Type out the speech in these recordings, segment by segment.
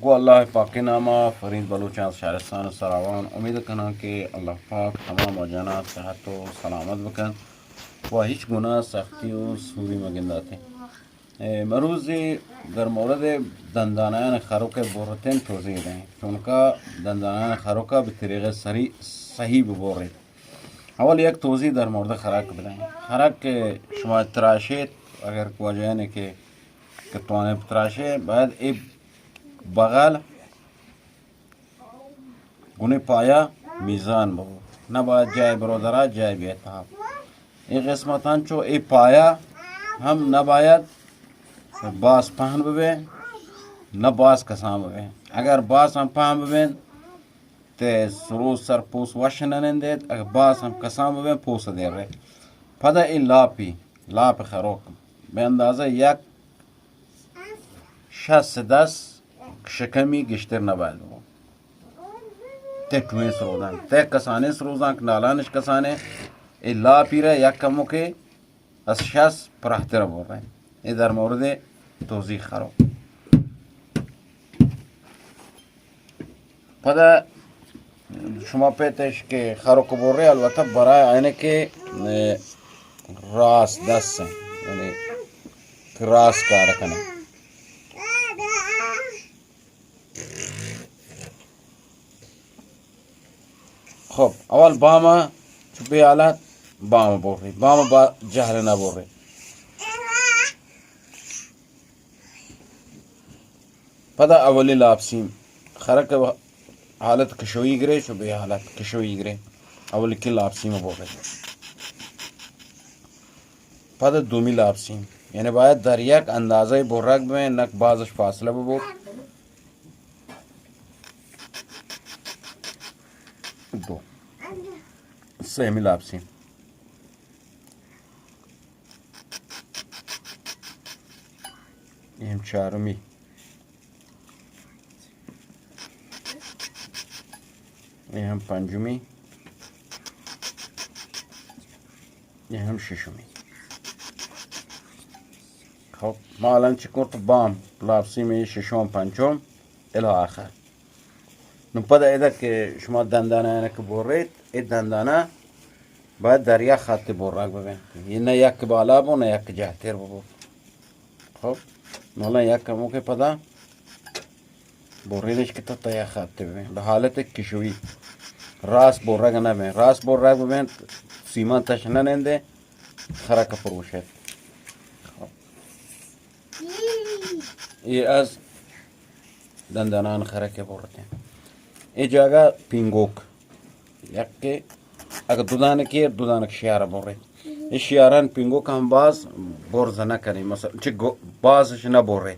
گوں اللہ پاکیں ناما، فرید بلوچ آں از شہرستان سراوان۔ امید کناں کہ اللہ پاک تمام جناں صحت و سلامت بکن و ہچ گناہ، سختی و سوری مگنداتیں۔ اے، مروزی در مورد دندانان خروک برتن توضیح دیں، چونکا دندانان خروکا بہ طریقہ سری صحیح ببرے۔ اول یک توضیح در مورد خرک بدیں۔ خرک کہ شما تراشیت، اگر واجہانی کہ، کہ توانیں تراشے، باید اے بغل گنے پایا میزان ببو، نباید جای برو درا، جای بیای تہا۔ اے قسمت انچو اے پایا ہم نباید باز پہن ببے، نہ باز کسان ببے۔ اگر باز ہم پہن ببین، تے سرو سر پوس وش ننندیت، اگر باز ہم کسان ببین، پوس دیرے۔ پدا اے لاپی، لاپ خروک، بہ اندازہ یک شست دس شکمی گیشتر نباید بو۔ تے ٹوئیں سرودان، تے کسانیں سروزان کہ نالانش کسانیں، اے لاپی را یک کموکے از شست پراہتر بریں۔ اے در مورد توضیح خروک۔ پدا شما پیتش کہ خروک برے، البتہ برای آئینے کہ، اے، راست دست ہیں، یعنی کہ راست کار کنے۔ خب، اول بام چو بے حالت بام برے، بام با جہل نہ برے۔ پدا اولی لاپ سیم، خرک حالت کشوئی گرے، شو بے حالت کشوئی گرے، اولی کی لاپ سیم بو گرے۔ پدا دومی لاپ سیم، یعنی باید در یک اندازہ برگ بیں، نک بازش فاصلہ ببو۔ دو، سیمی لاپ سیم۔ اے ہم چارمی، اے ہم پنجمی، اے ہم ششمی۔ خب، ما الان چی کرت؟ بام، لاپ سیم، اے ششم، پنجم، الی آخر۔ نوں پدا ادا کہ شما دندانہ کہ برّیت، اے دندانہ باید در یک خط برگ ببنت۔ اے نہ یک بالا بو، نہ یک جہتر بو۔ خب، نوں الان یک کموکے پدا برینش کہ تا یک خط ببنت۔ بہ حالت کشوئی راست برگ نہ بنت۔ راست برگ ببنت، سیمان تش نہ نندے، خرک پروشت۔ خب۔ اے از دندانان خرک برتیں۔ اے جاگہ پینگوک، یک کہ اگہ دو دانکے، دو دانک شیارہ برے۔ اے شیاران پینگوک ہم باز برز نہ کنی، مثلا چہ گو-، بازش نہ برے۔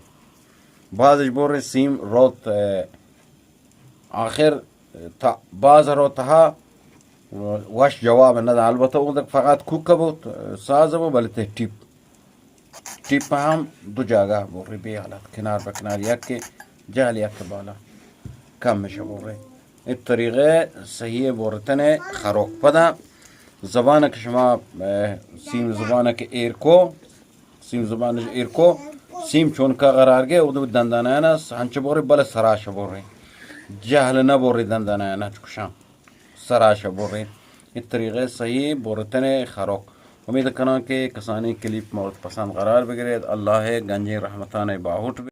بازش برے سیم روت، اے، آخر تا باز رو تہا وش جواب نہ دا۔ البتہ اودک فقط کوک بوت، ساز بو، بلے تے ٹیپ۔ ٹیپ ہم دو جاگہ برے بے حالت، کنار بہ کنار، یک کہ جہل، یک کہ بالا، کم اش برے۔ اے طریقہ صحیح برتن خروک۔ پدا زبان کہ شما، اے، سیم زبان کہ ایر کو، سیم زبانش ایر کو، سیم چونکا قرار گے، اود دندانانا ہنچ برے، بلے سراش برے۔ جہل نہ برے دندانانا چکشاں۔ سراش برے۔ اے طریقہ صحیح برتن خروک۔ امید کناں کہ کسانی کلیپ مورد پسند قرار بگرے۔ اللہ گنجیں رحمتان باہوٹ